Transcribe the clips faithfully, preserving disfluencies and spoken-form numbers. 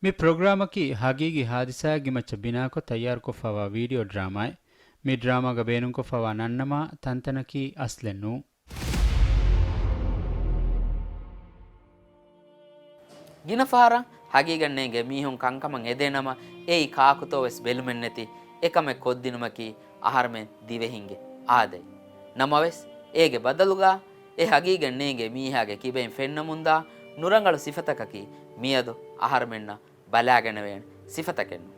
މި ޕްރޮގްރާމަކީ ހަގީގީ ހާދިސާއެއްގެ މައްޗަށް ބިނާކޮށް ތައްޔާރުކޮށްފައިވާ ވީޑިއޯ ޑްރާމާއެއް. މި ޑްރާމާގަ ބޭނުންކޮށްފައިވާ ނަންނަމާ ތަންތަނަކީ އަސްލެއް ނޫން. ގިނަ ފަހަރަށް ހަގީގަތް ނޭނގޭ މީހުން ކަންކަމަށް އެދޭނަމަ، އެއީ ކާކުތޯވެސް ބެލުމެއްނެތި އެކަމެއް ކޮށްދިނުމަކީ އަހަރުމެން ދިވެހިންގެ އާދައެއް. ނަމަވެސް، އޭގެ ބަދަލުގަ އެ ހަގީގަތް ނޭނގޭ މީހާގެ ކިބައިން ފެންނަމުންދާ ނުރަނގަޅު ސިފަތަކަކީ މިއަދު އަހަރުމެންނަށް ބަލާގަނެވޭނެ ސިފަތަކެއްނު.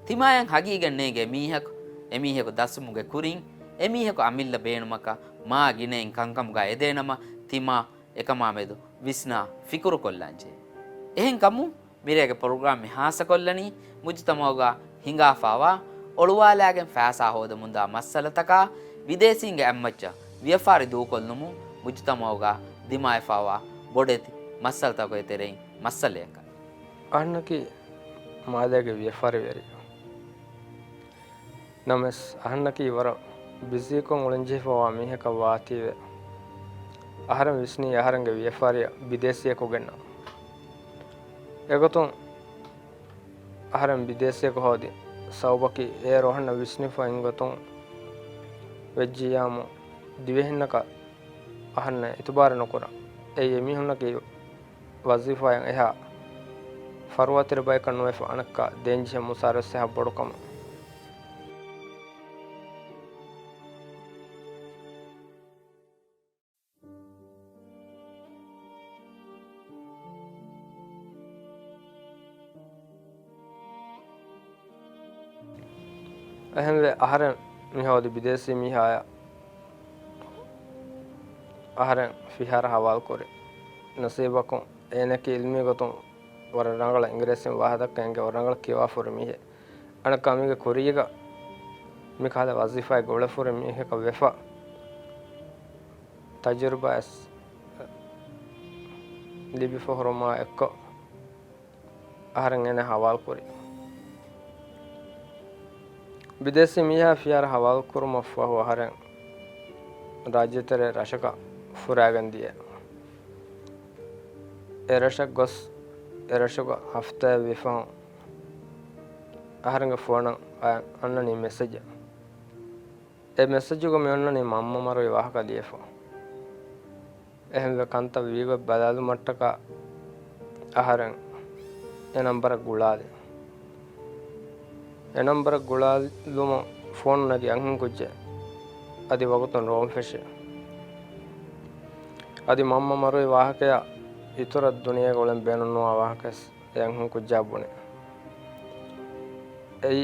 ތިމާޔަށް ހަގީގަތް ނޭނގޭ މީހަކު، އެމީހަކު ދަސްވުމުގެ ކުރިން، އެމީހަކު އަމިއްލަ ބޭނުމަކަށް މާ ގިނައިން ކަންކަމުގަ އެދޭނަމަ، ތިމާ އެކަމާ މެދު ވިސްނާ ފިކުރުކޮށްލާންޖެހޭ. އެހެންކަމުން، މިރޭގެ ޕްރޮގްރާމް މި ހާއްސަކޮށްލަނީ، މުޖުތަމަޢުގަ ހިނގާފައިވާ އޮޅުވާލާގެން ފައިސާ ހޯދަމުންދާ މައްސަލަތަކާ، ބިދޭސީންގެ އަތްމައްޗަށް ވިޔަފާރި ދޫކޮށްލުމުން މުޖުތަމަޢުގަ ދިމާވެފައިވާ ބޮޑެތި މައްސަލަތަކުގެ ތެރެއިން މައްސަލަޔަކަށް. އަހަންނަކީ މާލޭގެ ވިޔަފާރިވެރި. ނަމަވެސް، އަހަންނަކީ ވަރަށް ބިޒީކޮށް އުޅެންޖެހިފައިވާ މީހަކަށް ވާތީވެ، އަހަރެން ވިސްނީ އަހަރެންގެ ވިޔަފާރިއަށް ބިދޭސީއަކު ގެންނަން. އެގޮތުން އަހަރެން ބިދޭސީއަކު ހޯދި ސަބަބަކީ، އޭރު އަހަންނަށް ވިސްނިފަ އިންގޮތުން ވެއްޖިއްޔާމު، ދިވެހިންނަކަށް އަހަންނަށް އިތުބާރެއް ނުކުރަން. އެއީ އެމީހުންނަކީ ވަޒީފާއިން އެހާ ފަރުވާތެރި ބަޔަކަށް ނުވެފަ، އަނެއްކާ ދޭންޖެހޭ މުސާރަ ވެސް އެހާ ބޮޑު ކަމެއް. އެހެންވެ، އަހަރެން މި ހޯދި ބިދޭސީ މީހާޔަށް އަހަރެން ފިހާރަ ހަވާލުކުރި. ނަސީބަކުން އޭނައަކީ އިލްމީ ގޮތުން ވަރަށް ރަނގަޅަށް އިނގިރޭސިން ވާހަކަ ދައްކަން އެނގޭ ވަރަށް ރަނގަޅަށް ކިޔަވާފަ ހުރި މީހެއް. އަނެއްކާ މީގެ ކުރީގަ މިކަހަލަ ވަޒީފާއެއްގަ އުޅެފަ ހުރި މީހަކަށް ވެފަ، ތަޖުރިބާ ވެސް ލިބިފަ ހުރުމާ އެއްކޮށް، އަހަރެން އޭނަ ހަވާލުކުރި. ބިދޭސީ މީހާ ފިހާރަ ހަވާލުކުރުމަށްފަހު އަހަރެން ރާއްޖެތެރޭ ރަށަކަށް ފުރާގެން ދިޔަ. އެ ރަށަށް ގޮސް، އެ ރަށުގަ ހަފްތާއެއް ވީފަހުން އަހަރެންގެ ފޯނަށް އަންނަނީ މެސެޖެއް. އެ މެސެޖުގަ މި އޮންނަނީ މަންމަ މަރުވި ވާހަކަ ލިޔެފަ. އެހެންވެ ކަންތައް ވީގޮތް ބަލާލުމަށްޓަކާ އަހަރެން އެ ނަންބަރަށް ގުޅާލި. އެ ނަންބަރަށް ގުޅާލުމުން ފޯނު ނެގި އަންހެން ކުއްޖެއް. އަދި ވަގުތުން ރޯން ފެށި. އަދި މަންމަ މަރުވި ވާހަކަޔާ އިތުރަށް ދުނިޔޭގަ އުޅެން ބޭނުންނުވާ ވާހަކަވެސް އެ އަންހެން ކުއްޖާ ބުނި. އެއީ